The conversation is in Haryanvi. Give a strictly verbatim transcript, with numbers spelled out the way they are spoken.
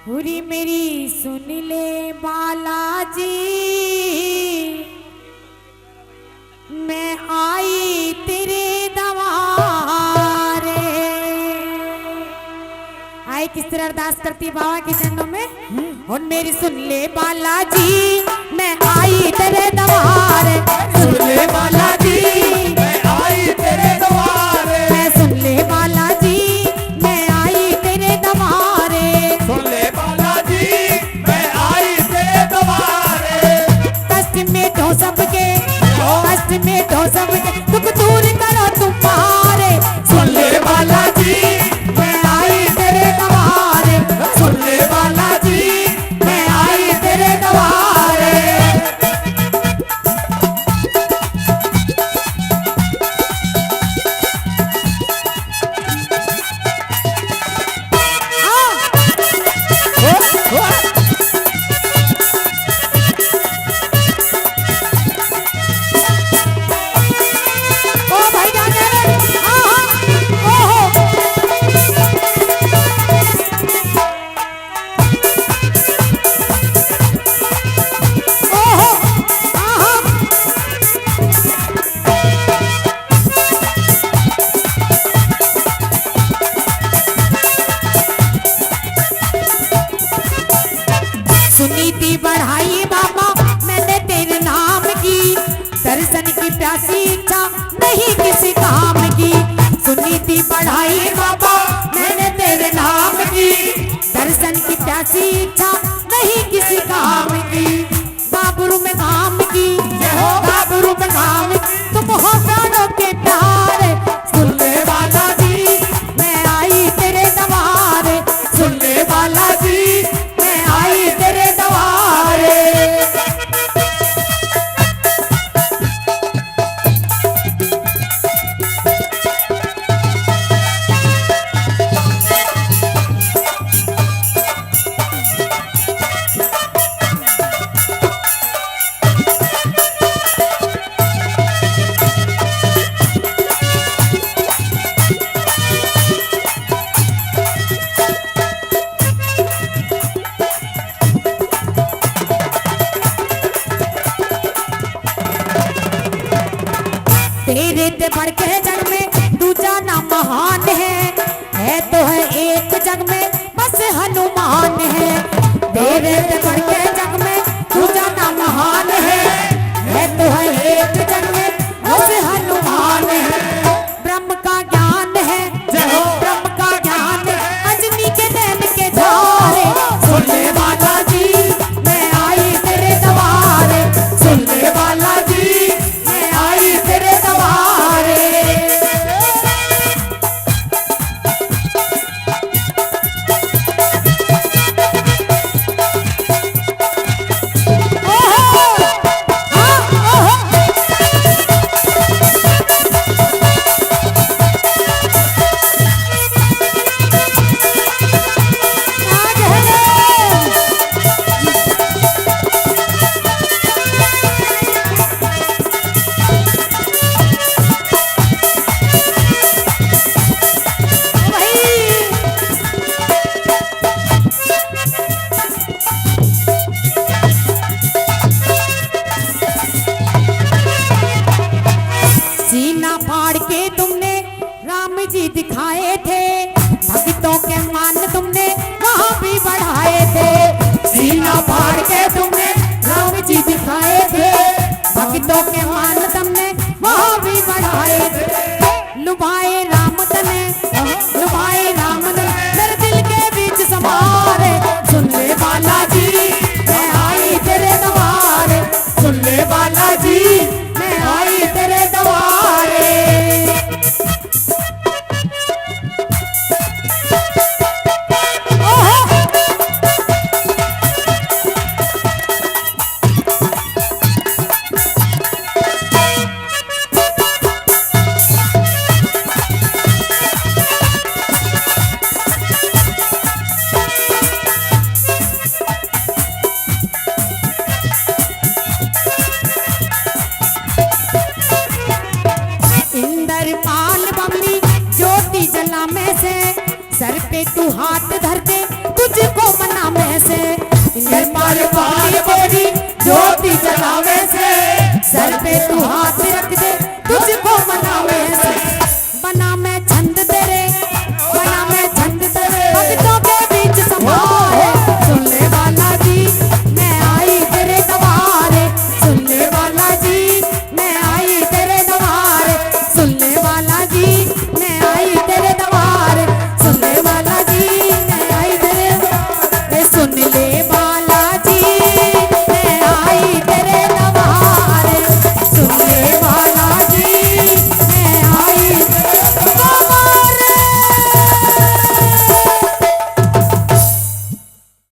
पूरी मेरी सुन ले बालाजी, मैं आई तेरे द्वारे। आए किस तरह अरदास करती बाबा के चरणों में। और मेरी सुन ले बालाजी, मैं आई तेरे द्वारे। सुन ले बालाजी, मैं आई तेरे द्वारे। मैं सुन ले बालाजी, मैं आई तेरे द्वारे। सुन ले बालाजी, मैं आई तेरे द्वारे। कष्ट में तो सबके, कष्ट में तो सबके, दुख दूर करो तुम्हारे। सुन ले बालाजी, मैं आई तेरे द्वारे। सुन ले बालाजी, मैं आई तेरे द्वारे। ओ भाई जान दे रे। हाँ, हाँ। ओहो। ओहो। हाँ, हाँ। सुनी थी बढ़ाई बाबा मैंने तेरे नाम की, दर्शन की प्यासी इच्छा नहीं किसी काम की। सुनी थी बढ़ाई बाबा मैंने तेरे नाम की, दर्शन की प्यासी इच्छा नहीं किसी काम की। बाबरू में काम की, जय हो। बाबरू में काम की, तुम हो प्राणों के प्यारे। सुन ले बालाजी, मैं आई तेरे द्वारे। सुन ले बालाजी, मैं आई तेरे द्वारे। तेरे ते बढ़ के जग में दूजा ना महान है, है तो है एक जग में बस हनुमान है। तेरे ते बढ़ के जग में दूजा ना महान है, है तो है एक जग में बस हनुमान है। ब्रह्म का ज्ञान है, जय हो। ब्रह्म का ज्ञान है, अंजनी के नैन के धारे। सुन ले बालाजी, मैं आई तेरे द्वारे। सुन ले बालाजी, मैं आई तेरे द्वारे। अरे बाबा